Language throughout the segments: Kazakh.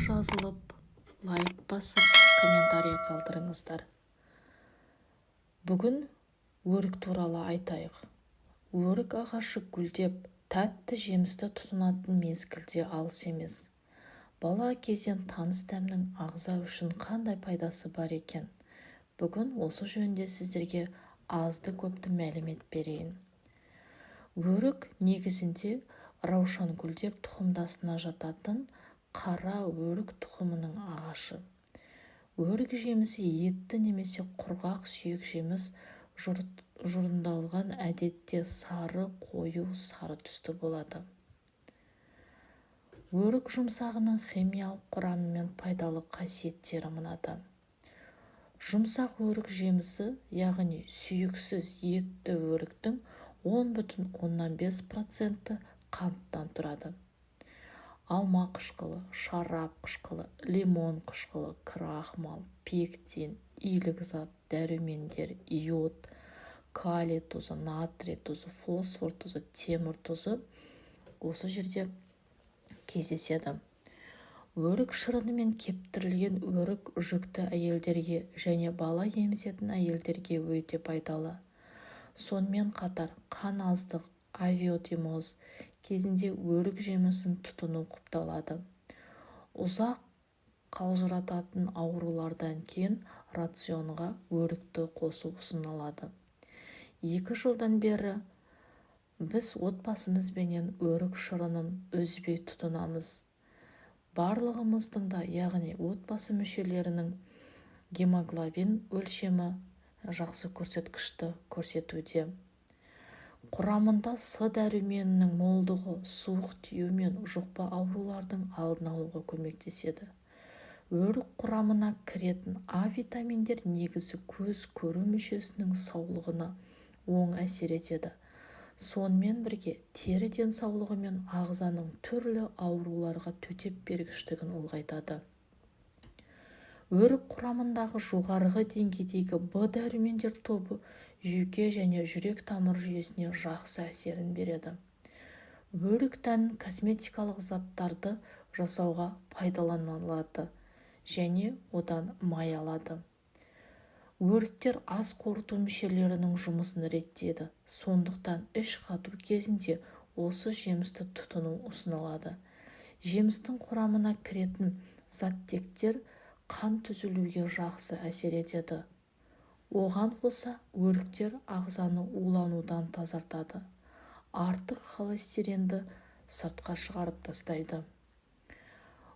Жазылып, лайк басып, комментарий қалдырыңыздар. Бүгін өрік туралы айтайық. Өрік ағашы гүлдеп, тәтті жемісті тұтынатын мезгілде алыс емес. Бала кезден таныс дәмнің ағза үшін қандай пайдасы бар екен? Бүгін осы жөнінде сіздерге азды-көпті мәлімет берейін. Өрік негізінде раушангүлдер тұқымдасына жататын қара өрік тұқымының ағашы. Өрік жемісі етті немесе құрғақ сүйек жеміс, жуырылған, әдетте сары, қою сары түсті болады. Өрік жұмсағының химиялық құрамы мен пайдалы қасиеттері мынада. Жұмсақ өрік жемісі, яғни сүйексіз етті өріктің 10,5% қанттан тұрады. Алма қышқылы, шарап қышқылы, лимон қышқылы, крахмал, пектин, илік зат, дәрумендер, йод, калий тұзы, натрий тұзы, фосфор тұзы, темір тұзы осы жерде кездеседі. Өрік шырыны мен кептірілген өрік жүкті әйелдерге және бала емізетін әйелдерге өте пайдалы. Сонымен қатар қан аздық, авитаминоз кезінде өрік жемісін тұтыну құпталады. Ұзақ қалжырататын аурулардан кейін рационға өрікті қосу ұсынылады. 2 жылдан бері біз отбасымызбенен өрік шырынын үзбей тұтынамыз. Барлығымыздың да, яғни отбасы мүшелерінің гемоглобин өлшемі жақсы көрсеткішті көрсетуде. Құрамында С дәруменінің молдығы суық тию мен жұқпа аурулардың алдын алуға көмектеседі. Өрік құрамына кіретін А витаминдер негізі көз көру мүшесінің саулығына оң әсер етеді. Сонымен бірге тері денсаулығы мен ағзаның түрлі ауруларға төтеп бергіштігін ұлғайтады. Өрік құрамындағы жоғарғы деңгейдегі Б дәрумендер тобы жүйке және жүрек-тамыр жүйесіне жақсы әсерін береді. Өрік дәнін косметикалық заттарды жасауға пайдаланылады және одан май алады. Өріктер ас қорыту мүшелерінің жұмысын реттейді, сондықтан іш қату кезінде осы жемісті тұтыну ұсынылады. Жемістің құрамына кіретін заттектер қан түзілуге жақсы әсер етеді. Оған қоса өріктер ағзаны уланудан тазартады, артық холестеринді сыртқа шығарып тастайды.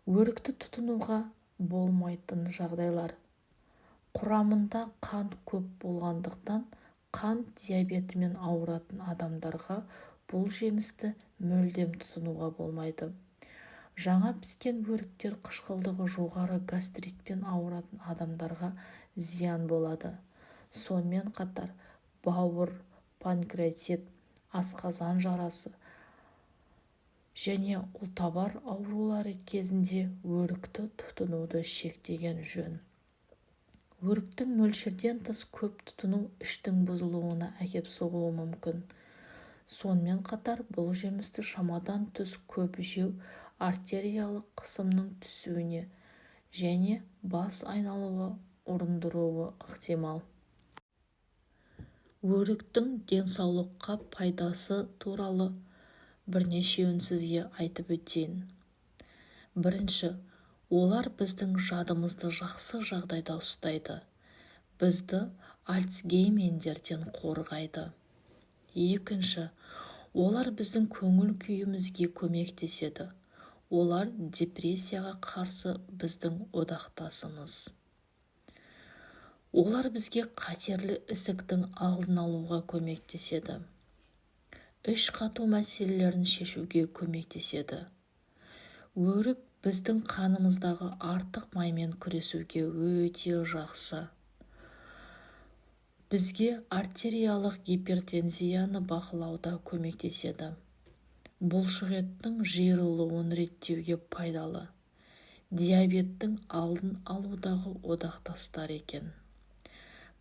Өрікті тұтынуға болмайтын жағдайлар: құрамында қант көп болғандықтан, қант диабетімен ауыратын адамдарға бұл жемісті мүлдем тұтынуға болмайды. Жаңа піскен өріктер қышқылдығы жоғары гастритпен ауыратын адамдарға зиян болады. Сонымен қатар бауыр, панкреатит, асқазан жарасы және ұлтабар аурулары кезінде өрікті тұтынуды шектеген жөн. Өріктің мөлшерден тыс көп тұтыну іштің бұзылуына әкеп соғуы мүмкін. Сонымен қатар бұл жемісті шамадан тыс көп жеу артериялық қысымның түсуіне және бас айналуға ұрындыруы ықтимал. Өріктің денсаулыққа пайдасы туралы бірнешеуін сізге айтып өтейін. Бірінші, олар біздің жадымызды жақсы жағдайда ұстайды, бізді Альцгеймерден қорғайды. Екінші, олар біздің көңіл күйімізге көмектеседі, олар депрессияға қарсы біздің одақтасымыз. Олар бізге қатерлі ісіктің алдын алуға көмектеседі, іш қату мәселелерін шешуге көмектеседі. Өрік біздің қанымыздағы артық маймен күресуге өте жақсы, бізге артериялық гипертензияны бақылауда көмектеседі, бұлшықеттің жиырылуын реттеуге пайдалы, диабеттің алдын алудағы одақтастар екен.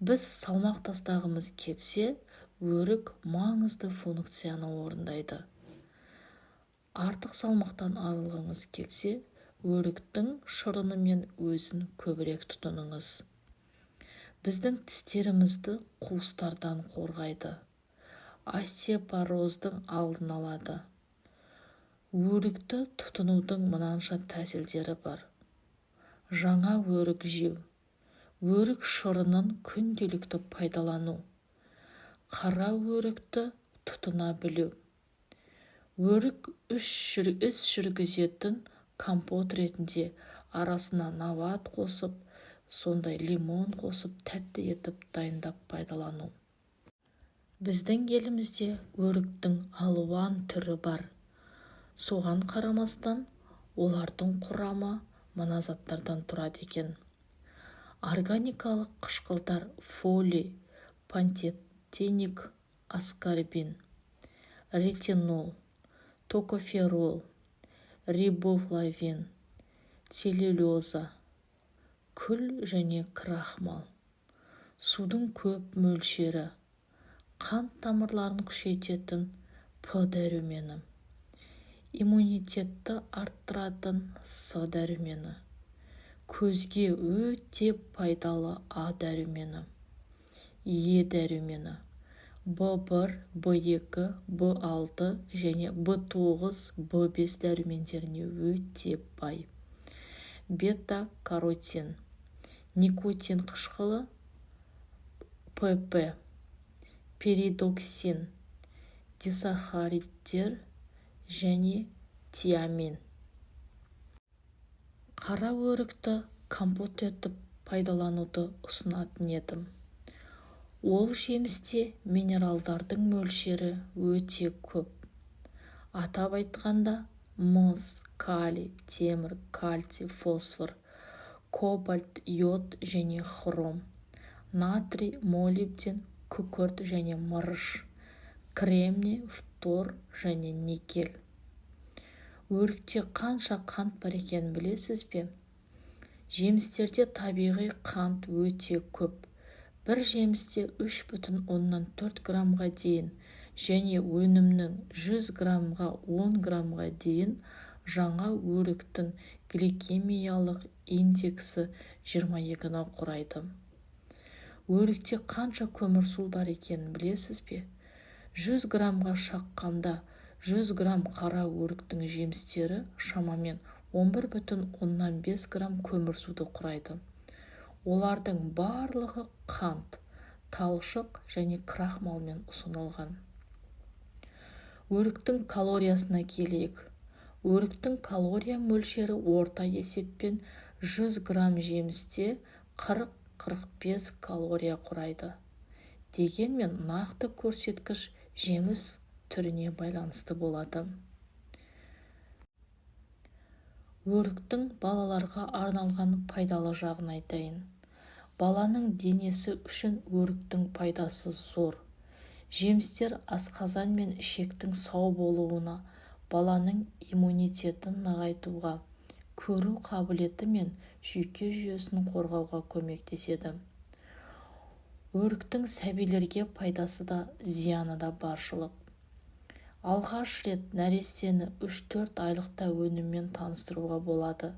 Біз салмақ тастағымыз келсе, өрік маңызды функцияны орындайды. Артық салмақтан арылғыңыз келсе, Өріктің шырыны мен өзін көбірек тұтыныңыз. Біздің тістерімізді қуыстардан қорғайды. Остеопороздың алдын алады. Өрікті тұтынудың мынанша тәсілдері бар. Жаңа өрік жеу. Өрік шырынын күнделікті пайдалану. Қара өрікті тұтына білу. Өрік іс жүргізетін компот ретінде арасына набат қосып, сондай лимон қосып, тәтті етіп дайындап пайдалану. Біздің елімізде өріктің алуан түрі бар. Соған қарамастан, олардың құрамы мына заттардан тұрады екен. Органикалық қышқылдар: фолий, пантотеник, аскорбин, ретинол, токоферол, рибофлавин, целлюлоза, күл және крахмал, судың көп мөлшері, қан тамырларын күшейтетін П дәрумені, иммунитетті арттыратын С дәрумені, көзге өте пайдалы А дәрумені, Е дәрумені, В1, В2, В6 және В9, В5 дәрумендеріне өте бай. Бета-каротин, никотин қышқылы, ПП, пиридоксин, дисахаридтер және тиамин. Қара өрікті компот етіп пайдалануды ұсынатын едім. Ол жемісте минералдардың мөлшері өте көп. Атап айтқанда, мыс, калий, темір, кальций, фосфор, кобальт, йод және хром, натрий, молибден, күкірт және мырыш, кремний, фтор және никель. Өрікте қанша қант бар екенін білесіз бе? Жемістерде табиғи қант өте көп. Бір жемісте 3,4 граммға дейін және өнімнің 100 граммға 10 граммға дейін. Жаңа өріктің гликемиялық индексі 22-ні құрайды. Өрікте қанша көмірсу бар екенін білесіз бе? 100 граммға шаққанда 100 грамм қара өріктің жемістері шамамен 11,5 грамм көмірсуды құрайды. Олардың барлығы қант, талшық және крахмалмен ұсынылған. Өріктің калориясына келейік. Өріктің калория мөлшері орта есеппен 100 грамм жемісте 40-45 калория құрайды. Дегенмен нақты көрсеткіш жеміс түріне байланысты болады. Өріктің балаларға арналған пайдалы жағын айтайын. Баланың денесі үшін өріктің пайдасы зор. Жемістер асқазан мен ішектің сау болуына, баланың иммунитетін нығайтуға, көру қабілеті мен жүйке жүйесін қорғауға көмектеседі. Өріктің сәбилерге пайдасы да, зияны да баршылық. Алғаш рет нәрестені 3-4 айлықта өніммен таныстыруға болады.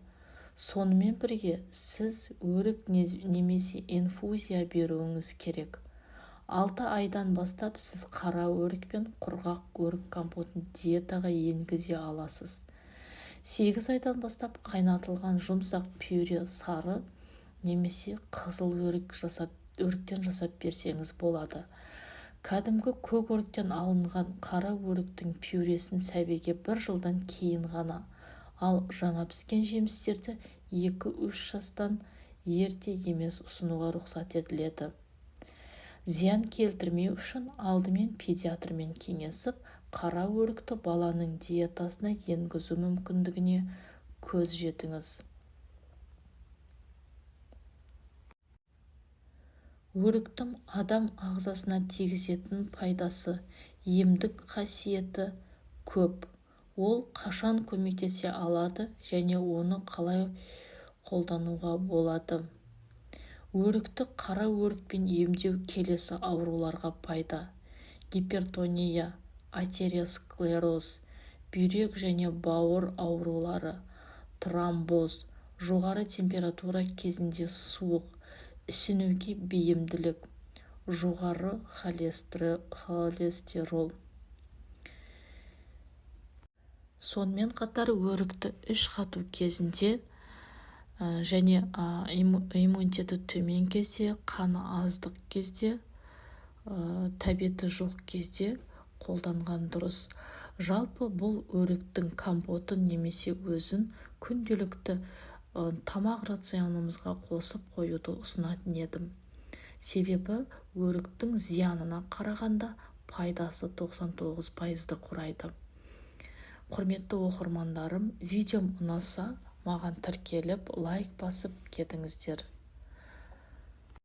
Сонымен бірге сіз өрік немесе инфузия беруіңіз керек. 6 айдан бастап сіз қара өрік пен құрғақ өрік компотын диетаға енгізе аласыз. 8 айдан бастап қайнатылған жұмсақ пюре сары немесе қызыл өріктен жасап берсеңіз болады. Кәдімгі көк өріктен алынған қара өріктің пюресін сәбиге 1 жылдан кейін ғана, ал жаңа піскен жемістерді 2-3 жастан ерте емес ұсынуға рұқсат етіледі. Зиян келтірмеу үшін алдымен педиатрмен кеңесіп, қара өрікті баланың диетасына енгізу мүмкіндігіне көз жетіңіз. Өріктің адам ағзасына тигізетін пайдасы, емдік қасиеті көп. Ол қашан көмектесе алады және оны қалай қолдануға болады? Өрікті қара өрікпен емдеу келесі ауруларға пайда: гипертония, атеросклероз, бүйрек және бауыр аурулары, Тромбоз, жоғары температура кезінде суық, ісінуге бейімділік, жоғары холестерол. Сонымен қатар өрікті іш қату кезінде және иммунитеті төмен кезде, қаны аздық кезде, тәбеті жоқ кезде қолданған дұрыс. Жалпы бұл өріктің компотын немесе өзін күнделікті тамақ рационымызға қосып қоюды ұсынатын едім. Себебі өріктің зиянына қарағанда пайдасы 99%-ды құрайды. Құрметті оқырмандарым, видеом ұнаса, маған тіркеліп, лайк басып кетіңіздер.